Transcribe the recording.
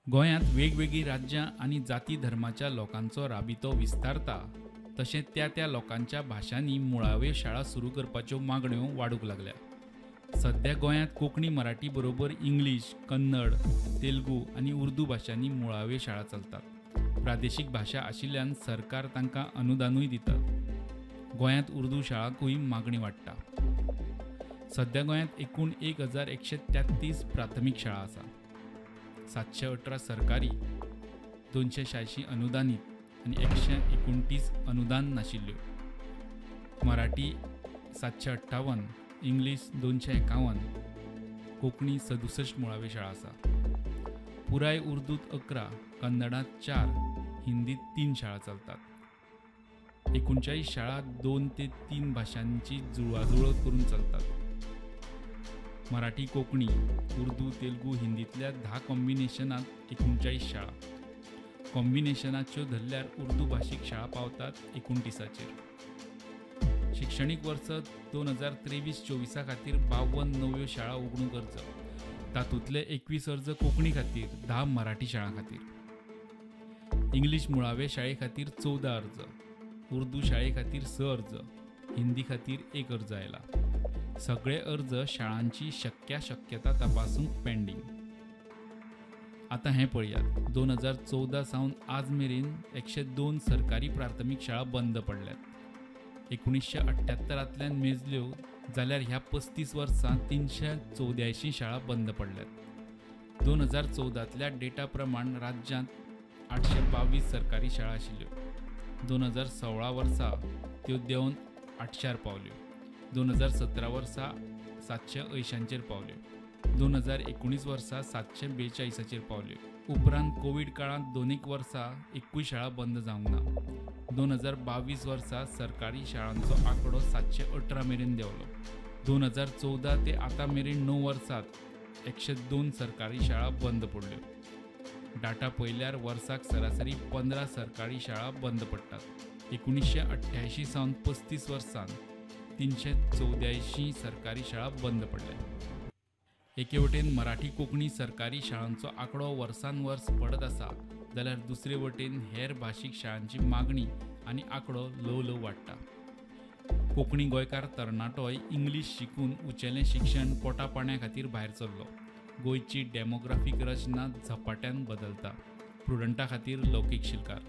गोंयांत वेगवेगळीं राज्यां आनी जाती धर्माच्या लोकांचो राबितो विस्तारता तशें त्या त्या लोकांच्या भाशांनी मुळाव्यो शाळा सुरू करपाच्यो मागण्यो वाडूंक लागल्या. सध्या गोंयांत कोंकणी मराठी बरोबर इंग्लीश, कन्नड, तेलुगू आनी उर्दू भाशांनी मुळाव्यो शाळा चलतात. प्रादेशीक भाशा आशिल्ल्यान सरकार तांकां अनुदानूय दिता. गोंयांत उर्दू शाळांकूय मागणी वाडटा. सध्या गोंयांत एकूण 1133 प्राथमीक शाळा आसा. 718 सरकारी, 286 अनुदानीत आनी 129 अनुदान नाशिल्ल्यो. मराठी 758, इंग्लीश 251, कोंकणी 67 मुळाव्यो शाळा आसा. पुराय उर्दूत 11, कन्नडांत 4, हिंदीत 3 शाळा चलतात. 39 शाळा 2 ते 3 भाशांची जुळवाजुळव करून चलतात. मराठी, कोंकणी, उर्दू, तेलुगू, हिंदींतल्या 10 कॉम्बिनेशनांत 39 शाळा. कॉम्बिनेशनाच्यो धरल्यार उर्दू भाशीक शाळा पावतात 29चेर. शिक्षणीक वर्स 2023-24 खातीर 52 नव्यो शाळा उगडूंक अर्ज. तातूंतले 21 अर्ज कोंकणी खातीर, 10 मराठी शाळां खातीर. इंग्लीश मुळावे शाळे खातीर 14 अर्ज, उर्दू शाळे खातीर 6 अर्ज, हिंदी खातीर 1 अर्ज आयला. सगळे अर्ज शाळांची शक्याशक्यता तपासूंक पेंडींग. आतां हें पळयात, 2014 सावन आज मेरेन 102 सरकारी प्राथमीक शाळा बंद पडल्यात. 1978 मेजल्यो जाल्यार ह्या 35 वर्सां 384 शाळा बंद पडल्यात. 2014 डेटा प्रमाण राज्यांत 822 सरकारी शाळा आशिल्ल्यो. 2016 वर्सा त्यो देंवन 800 पावल्यो. 2017 वर्सा 780चेर पावल्यो. 2019 वर्सा 742चेर पावल्यो. उपरांत कोवीड काळांत 2 वर्सां 21 शाळा बंद जावंक ना. 2022 वर्सा सरकारी शाळांचो आंकडो 718 मेरेन देंवलो. 2014 ते आतां मेरेन 9 वर्सांत 102 सरकारी शाळा बंद पडल्यो. डाटा पळयल्यार वर्साक सरासरी 15 सरकारी शाळा बंद पडटात. 1988 सावन 35 वर्सांत 384 सरकारी शाळा बंद पडल्या. एके वटेन मराठी कोंकणी सरकारी शाळांचो आंकडो वर्सान वर्स पडत आसा जाल्यार दुसरे वटेन हेर भाशीक शाळांची मागणी आनी आंकडो ल्हव ल्हव वाडटा. कोंकणी गोंयकार तरणाटोय इंग्लीश शिकून उंचेलें शिक्षण पोटा पाण्या खातीर भायर सरलो. गोंयची डेमोग्राफीक रचना झपाट्यान बदलता. प्रुडंटा खातीर लौकीक शिलकार.